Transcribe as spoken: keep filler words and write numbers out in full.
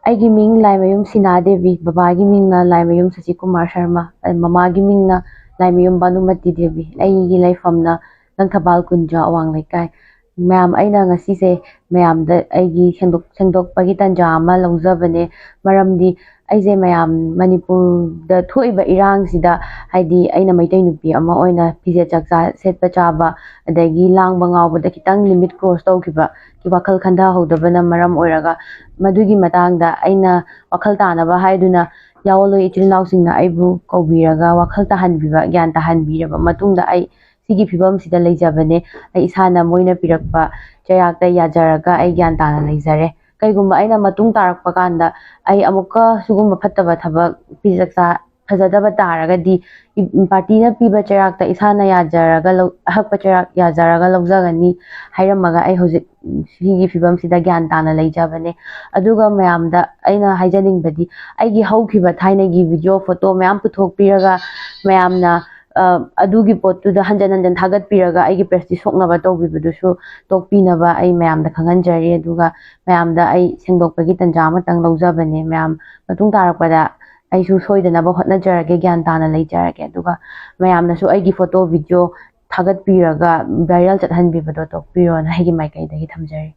ꯑꯩꯒꯤ ꯃꯤꯡ ꯂꯥꯏꯃꯌꯨꯝ ꯁꯤꯅꯥ ꯗꯦꯕꯤ, ꯕꯕꯥꯒꯤ ꯃꯤꯡꯅ ꯂꯥꯏꯃꯌꯨꯝ ꯁꯁꯤꯀꯨꯃꯥꯔ ꯁꯔꯃ, ꯑ, ꯃꯃꯥꯒꯤ ꯃꯤꯡꯅ ꯂꯥꯏꯃꯌꯨꯝ ꯚꯥꯅꯨꯃꯇꯤ ꯗꯦꯕꯤ꯫ ꯑꯩꯒꯤ ꯂꯩꯐꯝꯅ ꯂꯪꯊꯕꯥꯜ ꯀꯨꯟꯖꯥ, ꯑꯋꯥꯡ ꯂꯩꯀꯥꯏ꯫ ꯃꯌꯥꯝ, ꯑꯩꯅ ꯉꯁꯤꯁꯦ ꯃꯌꯥꯝꯗ ꯑꯩꯒꯤ ꯁꯦꯡꯗꯣꯛ-, ꯁꯦꯡꯗꯣꯛꯄꯒꯤ ꯇꯥꯟꯖꯥ ꯑꯃ ꯂꯧꯖꯕꯅꯦ꯫ ꯃꯔꯝꯗꯤ ꯑꯩꯁꯦ ꯃꯌꯥꯝ ꯃꯅꯤꯄꯨꯔꯗ ꯊꯣꯛꯏꯕ ꯏꯔꯥꯡꯁꯤꯗ, ꯍꯥꯏꯗꯤ ꯑꯩꯅ ꯃꯩꯇꯩ ꯅꯨꯄꯤ ꯑꯃ ꯑꯣꯏꯅ ꯐꯤꯖꯦꯠ ꯆꯥꯛꯆꯥ ꯁꯦꯠꯄ ꯆꯥꯕ, ꯑꯗꯒꯤ ꯂꯥꯡꯕ ꯉꯥꯎꯕꯗ ꯈꯤꯇꯪ limit cross ꯇꯧꯈꯤꯕꯒꯤ ꯋꯥꯈꯜ ꯈꯟꯊꯍꯧꯗꯕꯅ ꯃꯔꯝ ꯑꯣꯏꯔꯒ, ꯃꯗꯨꯒꯤ ꯃꯇꯥꯡꯗ ꯑꯩꯅ ꯋꯥꯈꯜ ꯇꯥꯅꯕ ꯍꯥꯏꯗꯨꯅ ꯌꯥꯑꯣꯟꯂꯣꯏ ꯏꯆꯤꯜ ꯏꯅꯥꯎꯁꯤꯡꯅ ꯑꯩꯕꯨ ꯀꯧꯕꯤꯔꯒ ꯋꯥꯈꯜ ꯇꯥꯍꯟꯕꯤꯕ, ꯒ꯭ꯌꯥꯟ ꯇꯥꯍꯟꯕꯤꯔꯕ ꯃꯇꯨꯡꯗ ꯑꯩ ꯁꯤꯒꯤ ꯐꯤꯕꯝꯁꯤꯗ ꯂꯩꯖꯕꯅꯦ꯫ ꯑꯩ ꯏꯁꯥꯅ ꯃꯣꯏꯅ ꯄꯤꯔꯛꯄ ꯆꯩꯔꯥꯛꯇ ꯌꯥꯖꯔꯒ ꯑꯩ ꯒ꯭ꯌꯥꯟ ꯇꯥꯅ ꯂꯩꯖꯔꯦ꯫ ꯀꯩꯒꯨꯝꯕ ꯑꯩꯅ ꯃꯇꯨꯡ ꯇꯥꯔꯛꯄ ꯀꯥꯟꯗ ꯑꯩ ꯑꯃꯨꯛꯀ ꯁꯤꯒꯨꯝꯕ ꯐꯠꯇꯕ ꯊꯕꯛ, ꯐꯤꯖꯦꯠ ꯆꯥꯛꯆꯥ ꯐꯖꯗꯕ ꯇꯥꯔꯒꯗꯤ, ꯏ-, party ꯅ ꯄꯤꯕ ꯆꯩꯔꯥꯛꯇ ꯏꯁꯥꯅ ꯌꯥꯖꯔꯒ ꯂꯧ-, ꯑꯍꯛꯄ ꯆꯩꯔꯥꯛ ꯌꯥꯖꯔꯒ ꯂꯧꯖꯒꯅꯤ ꯍꯥꯏꯔꯝꯃꯒ ꯑꯩ ꯍꯧꯖꯤꯛ, ꯎꯝ, ꯁꯤꯒꯤ ꯐꯤꯕꯝꯁꯤꯗ ꯒ꯭ꯌꯥꯟ ꯇꯥꯅ ꯂꯩꯖꯕꯅꯦ꯫ ꯑꯗꯨꯒ ꯃꯌꯥꯝꯗ ꯑꯩꯅ ꯍꯥꯏꯖꯅꯤꯡꯕꯗꯤ, ꯑꯩꯒꯤ ꯍꯧꯈꯤꯕ ꯊꯥꯏꯅꯒꯤ video, photo ꯃꯌꯥꯝ ꯄꯨꯊꯣꯛꯄꯤꯔꯒ ꯃꯌꯥꯝꯅ, ꯑ, ꯑꯗꯨꯒꯤ ꯄꯣꯠꯇꯨꯗ ꯍꯟꯖꯟ ꯍꯟꯖꯟ ꯊꯥꯒꯠꯄꯤꯔꯒ ꯑꯩꯒꯤ prestige ꯁꯣꯛꯅꯕ ꯇꯧꯕꯤꯕꯗꯨꯁꯨ ꯇꯣꯛꯄꯤꯅꯕ ꯑꯩ ꯃꯌꯥꯝꯗ ꯈꯪꯍꯟꯖꯔꯤ꯫ ꯑꯗꯨꯒ ꯃꯌꯥꯝꯗ ꯑꯩ ꯁꯦꯡꯗꯣꯛꯄꯒꯤ ꯇꯟꯖꯥ ꯑꯃꯇꯪ ꯂꯧꯖꯕꯅꯦ꯫ ꯃꯌꯥꯝ ꯃꯇꯨꯡ ꯇꯥꯔꯛꯄꯗ ꯑꯩꯁꯨ ꯁꯣꯏꯗꯅꯕ ꯍꯣꯠꯅꯖꯔꯒꯦ, ꯒ꯭ꯌꯥꯟ ꯇꯥꯅ ꯂꯩꯖꯔꯒꯦ꯫ ꯑꯗꯨꯒ ꯃꯌꯥꯝꯅꯁꯨ ꯑꯩꯒꯤ photo, video ꯊꯥꯒꯠꯄꯤꯔꯒ viral ꯆꯠꯍꯟꯕꯤꯕꯗꯣ ꯇꯣꯛꯄꯤꯔꯣꯅ ꯑꯩꯒꯤ ꯃꯥꯏꯀꯩꯗꯒꯤ ꯊꯝꯖꯔꯤ꯫